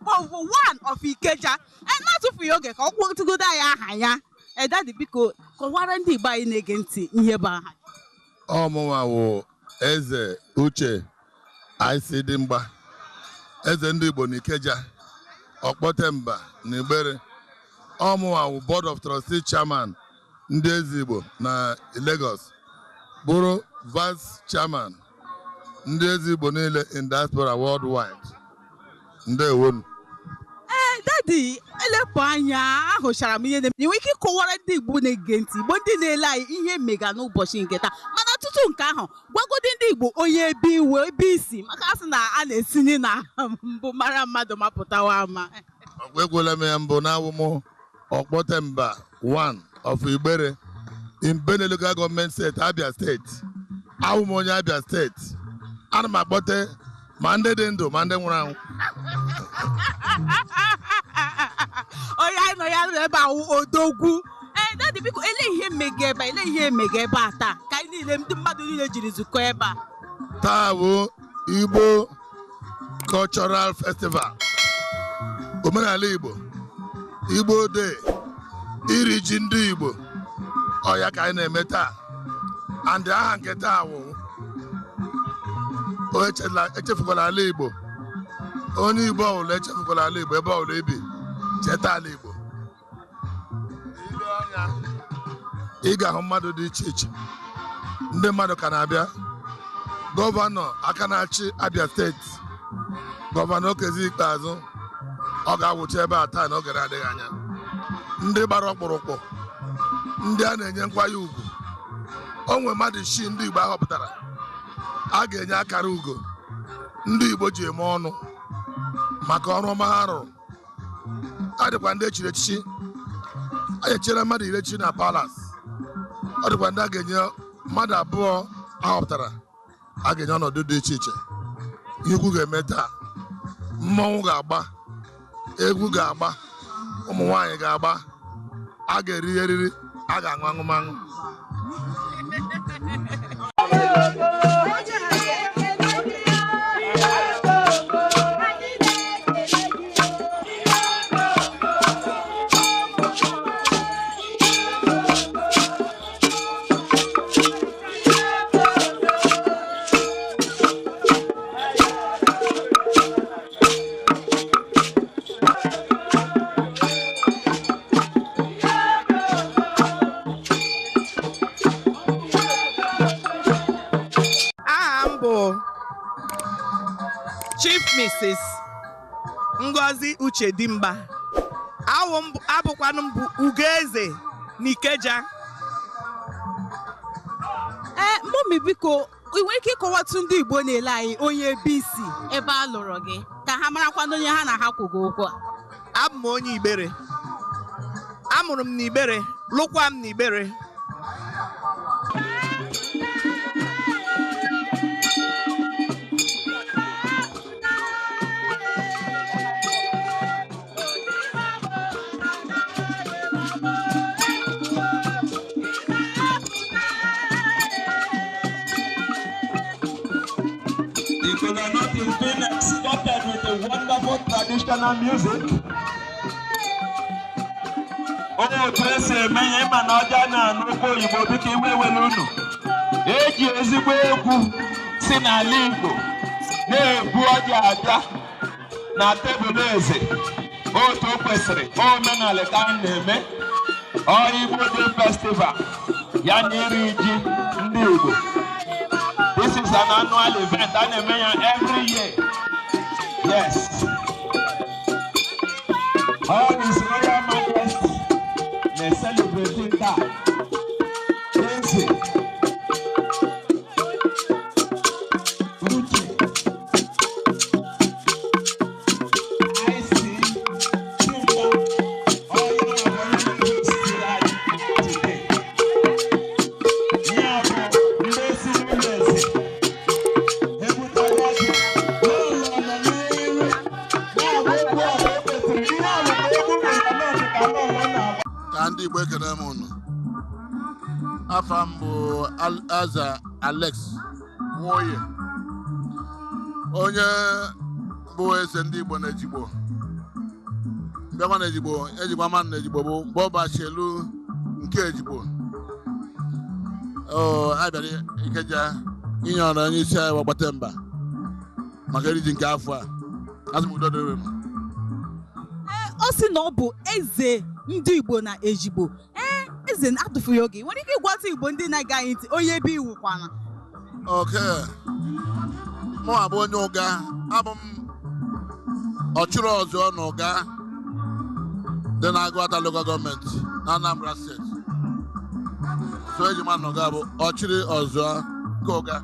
Okpovu one of Ikeja. Na-atụfughị oge ka ọ kwụtụgodo anyị aha ya. Daddy, biko kọwara ndị Igbo anyị na-ege ntị ihe bụ aha. Ọmụnwa wụ Eze Uche IC Dimgba, eze ndị Igbo n'Ikeja, Ọkpọtemba na Igbere. Ọmụnwa wụ Board of Trustee Chairman ndị eze Igbo na Lagos, bụrụ Vice Chairman ndị eze Igbo niile in diaspora worldwide. Ndewonu. Ee, Daddy, elepụ anya ahụchara m ihe na-eme. Ị nwere ike ịkọwara ndị Igbo na-ege ntị, Igbo ndị na-ele anyị, ihe mega n'ụbọchị nke taa? Mana tutu nke ahụ, gwagodi ndị Igbo onye ebe iwe ebe isi, maka asị na a na-esinye na mbụ mara mmadụ mapụtawa ama. Ọkwa ekwuola m ya mbụ na awụ m Ọkpọtemba one of Igbere in Benue Local Government State, Abia State. Awụ m onye Abia State. Ana m akpọte ma ndị dị ndụ ma ndị nwụrụ anwụ. Onye anyị nọ ya nọ ebe a wụ odogwu. Ee, Daddy, biko ele ihe mega ebe a, ele ihe emega ebe a taa ka anyị niile, ndị mmadụ niile jiri zukọ ebe a? Taa bụ Igbo Cultural Festival, omenala Igbo, Igbo Day, iri ji ndị Igbo. Ọ ya ka anyị na-eme taa. And aha nke taa wụ echefukwala ala Igbo. Onye Igbo ọbụla echefukwala ala Igbo, ebe ọbụla ibi, cheta ala Igbo. Ile anya, ị ga-ahụ mmadụ dị iche iche. Ndị mmadụ ka na-abịa. Gọvanọ aka na-achị Abia Steeti, Gọvanọ Okezie Ikpeazụ, ọ ga-awụcha ebe a taa n'oge na-adịghị anya. Ndị gbara ọkpụrụkpụ, ndị a na-enye nkwanye ugwu, o nwe mmadụ isii ndị Igbo ahọpụtara a ga-enye akara ugo ndị Igbo ji eme ọnụ maka ọrụ ọma ha rụrụ. A dịkwa ndị echiri echichi, a echere mmadụ 10 echichi na palace. Ọ dịkwa ndị a ga-enye, mmadụ 2 ahọpụtara a ga-enye ọnọdụ dị iche iche. Ihe ukwu ga-eme taa. Mmọnwụ ga-agba, egwu ga-agba, ụmụ nwaanyị ga-agba, a ga-eri eriri, a ga-aṅụ aṅụmaṅụ. Aha m bụ Chief Mrs. Ngozi Uche Dimgba. Awụ m abụkwanụ m bụ Ugoeze n'Ikeja. Ee, mummy, biko ị nwere ike ịkọwatụ ndị Igbo na-ele anyị onye ebe isi, ebe a lụrụ gị, ka ha marakwanụ onye ha na ha kwugo okwu a? Abụ m onye Igbere. Amụrụ m n'Igbere, lụkwa m n'Igbere. The kola nut is being exported with a wonderful traditional music. Onye otu esi eme ihe ịma na ọja na-anụ okwu oyibo, biko iwe ewere unu. Eji ezigbo egwu si n'ala Igbo na-ebu ọjị abịa na tebụl eze. Otu o kwesịrị, omenala ka anyị na-eme. Ọ Igbo Day Festival ya na iri ji ndị Igbo. This is an annual event a na-eme ya every year. Yes. All His Royal Majesty na-celebrate taa. Eze Uche IC Dimgba, onye na onye anyị today. Ya bụ ndị si n'ụlọ eze ebutara ọjị n'ụlọ nọ n'iru na-agba egwu ọha e kwesịrị ihe ọlụkọ egwu kolanut ka lọlọ na-agba. Ka ndị Igbo, ekene m unu. Afa m bụ Eze Alex Nwoye, onye bụ eze ndị Igbo na Ejigbo. Bịakwa na Ejigbo, ejikwa mmadụ na Ejigbo bụ Bọbachelu nke Ejigbo. Oo, a bịara Ikeja inye ọrụ onye isi anyị Ọgbata Mba maka iri ji nke afọ a. Asị m udo dịrị m. Ọ sị na ọ bụ eze ndị Igbo na Ejigbo. Ee, eze, atụfughị oge, nwere ike ịgwata Igbo ndị na-ege anyị ntị onye ebe iwukwana? Oke mụ abụ onye Ụga, abụ m ọchịrị ọzọ na Ụga dị na Agụata Local Government na Anambra State. So eji ma na Ụga bụ ọchịrị ọzọ nke Ụga.